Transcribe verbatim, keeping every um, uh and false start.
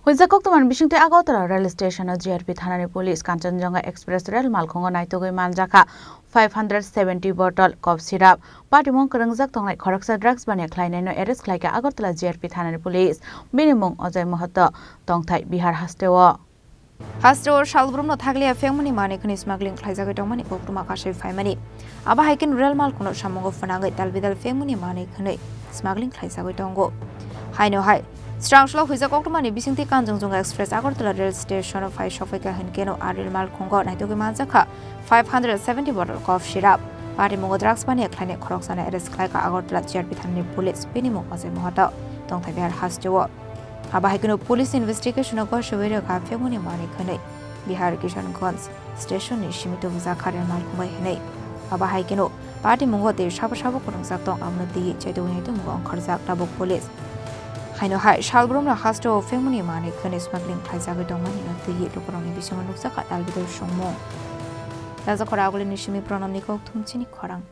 Huijak koktwmani bisingtwi Agartala rail station-o G R P thanani police Kanchanjunga Express rail malkhungo naitugwi manjakha five hundred seventy bottle cough syrup. Patimung kwrwngjak tongnai khoroksa drugs baniya khlainaino arrest khlaikha Agartala G R P thanani police. Bini mung Ajay Mahto, tongthai Bihar hasteo. Hasteo salbrumno thakliya phengmani manwi khwnwi smuggling khlaijagwi tongmani koktwma kasui phaimani. Abo hai kheno rail malkhungno samungo phwnangwi talbidal phengmani manwi khwnwi smuggling khlaijagwi tongo. Haino hai, srangsulo huijak koktwmani bisingtwi Kanchanjunga Express Agartala rail station-o phai sokphaikha hinkheno a rail malkhungo naitugwi manjakha five hundred seventy bottle cough syrup. Patimungo drugs baniya khlainai khoroksano arrest khlaikha Agartala G R P thanani police, bini mung Ajay Mahto, tongthai Bihar hasteo. Abo hai kheno police investigation-o gosogwi rwkha phengmani manwi khwnwi Bihar Kishanganj station-ni simi tubujakha rail malkhung bai hwnwi. Abo hai kheno patimungo tei sabo sabo kwrwngjak tong abono twiwi chaitugwi naitukmungo ongkhorjak tabuk police. Haino hai salbrumno hasteo phengmani manwi khwnwi smuggling khlaijagwi tongmani no twiwi lukurokni bisingo nukjakha talbidal songmung. Rajakhor Agulini simi Pranamni kok thumchini khorang.